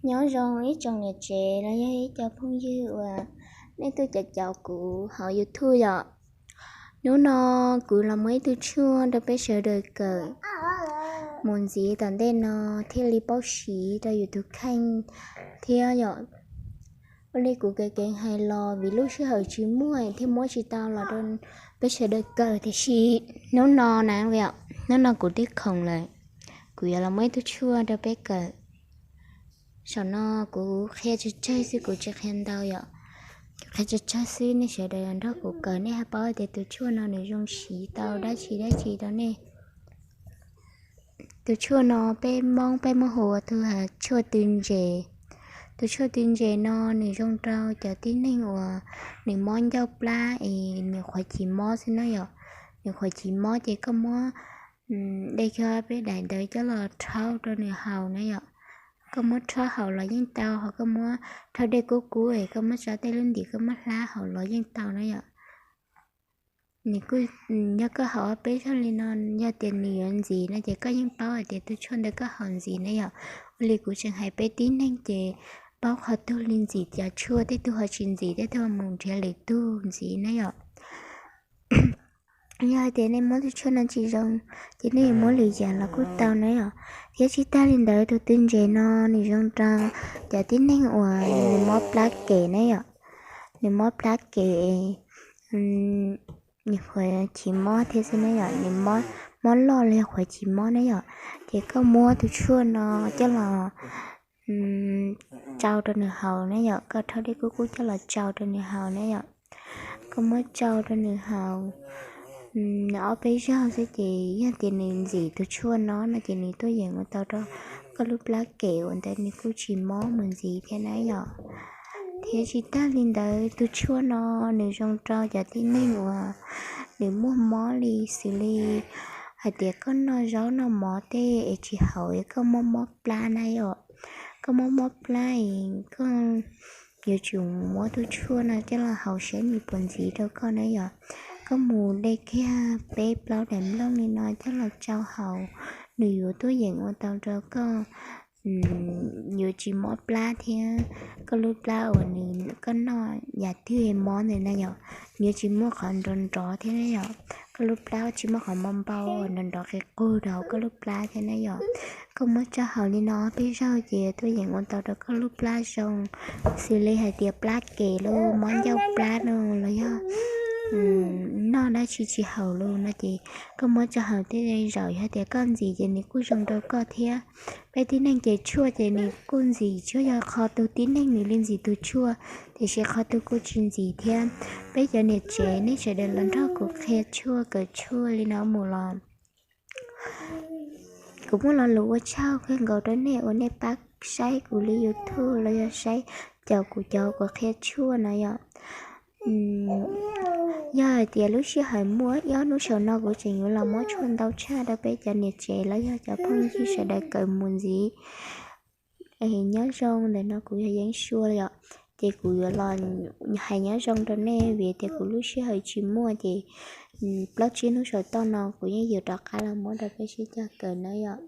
Nyob zoo ib tsoom niam tsev los yog ib co phooj ywg uas nej tuaj caum caum kuv hauv YouTube yom. Hnub no kuv los muab ib tug tshuaj rau peb sawv daws kawm mus ntxiv tom ntej no thiaj li paub siv rau yus tus kheej thiab yom. Ua li kuv kev kev hais los vim lub sij hawm tsis muaj thiaj muab tsis tau los rau peb sawv daws kawm, tiam sis hnub no na, hnub no kuv twb khoom lawm, kuv yuav los muab ib tug tshuaj rau peb kawm. Saum no kuv qhia tsawg tsawg xwb, kuv tsis qhia ntau yom. Kuv qhia tsawg tsawg xwb, nej sawv daws nrog kuv kawm nej thiaj paub tias tus tshuaj no nws zoo siv tau dab tsi dab tsi rau nej. Tus tshuaj no peb Hmoob peb muab hu ua tus tshuaj tw ntses. Tus tshuaj tw ntses no nws zoo rau cov tib neeg uas nws mob ncauj plab es nws qhuav chim mob xwb na yom. Nws qhuav chim mob ces koj muab dej kiag peb daim ntawd coj los rhaub rau nws haus na yom. Koj muab rhaub haus los yeej tau, ho koj muab rhaub dej kub kub es koj muab tso tej lub ntim koj muab hlab haus los yeej tau na yom. Nws kuj, yog koj haus ob peb zaug li no, yog tias nws yuav ntxiv no ces koj yeej paub hais tias tus tshuaj ntawd koj haus ntxiv na yom. Ua li kuv tseem hais peb tib neeg ces paub qhov twg li ntxiv cov tshuaj, tej tug ho tsis ntxiv, tej tug ho mus nrhiav lwm tug ntxiv na yom. Yog hais tias nej muab tus tshuaj no tsis zoo ces nej yuav muab lwm yam los kuj tau na yom. Thiab tsis tag li ntawd tus tw ntses no nws zoo rau cov tib neeg uas nws mob plab kem na yom. Nws mob plab kem, nws qhuav chim mob thiab xwb na yom, nws mob loj los yog qhuav chim mob na yom, ces koj muab tus tshuaj no coj los tsau rau nws haus na yom, koj rhaub dej kub kub coj los tsau rau nws haus na yom. Koj muab tsau rau nws haus ob peb zaug xwb ces yog tias nws ntxim tus tshuaj no no ces nws tuaj yeem ua tau rau koj lub plab kem uas ntawd nws kuj tsis mob mus ntxiv thiab na yom. Thiab tsis tag li ntawd tus tshuaj no nws zoo rau cov tib neeg uas nws muaj mob li xws li hais tias koj noj zaub noj mov tej es tsis haum es koj mob mob plab na yom. Koj mob mob plab es koj yuav tsum muab tus tshuaj no coj los haus saib nws puas ntxiv rau koj na yom. Koj mus de kiag peb plaub daim nplooj li no coj los tsau haus, nws yuav tuaj yeem ua tau rau koj yuav tsis mob plab thiab koj lub plab uas nws koj noj yam twg mob ntawd na yom, nws yuav tsis muaj qhov nrov nrov thiab na yom. Koj lub plab tsis muaj qhov npau npau nrov nrov qis qug rau hauv koj lub plab thiab na yom. Koj muab tsau haus li no peb zaug ces tuaj yeem ua tau rau koj lub plab zoo, xws li hais tias plab kem los mob ncauj plab no los yog noj dab tsi tsis haum los no ces koj muab tsau haus tej zaum yog tias koj ntxim ces nws kuj zoo rau koj thiab. Peb tib neeg ces tshuaj ces nws kuj ntxim, tsuas yog qhov tus tib neeg nws li ntxim tus tshuaj, tiam sis qhov tus kuj tsis ntxim thiab. Peb cov niam tsev nej sawv daws los nrog kuv qhia tshuaj kawm tshuaj li no mus los kuv muaj lo lus ua tsaug kawg nkaus rau nej uas nej pab saib kuv li YouTube los yog saib caum kuv cov kuv qhia tshuaj no yom. Yog hais tias lub sij hawm muaj ib ob hnub saum no kuv tseem yuav los muab tshuaj ntau tshaj rau peb cov niam tsev los yog cov phooj ywg sawv daws kawm mus ntxiv. Nyob zoo, ntawm no kuv yog Yeeb Sua yom, ces kuv yuav los hais nyob zoo rau nej vim tias kuv lub sij hawm tsis muaj ces plaub tsib hnub saum toj no kuv yeej yuav rov qab los muab rau peb sib cog kawm na yom.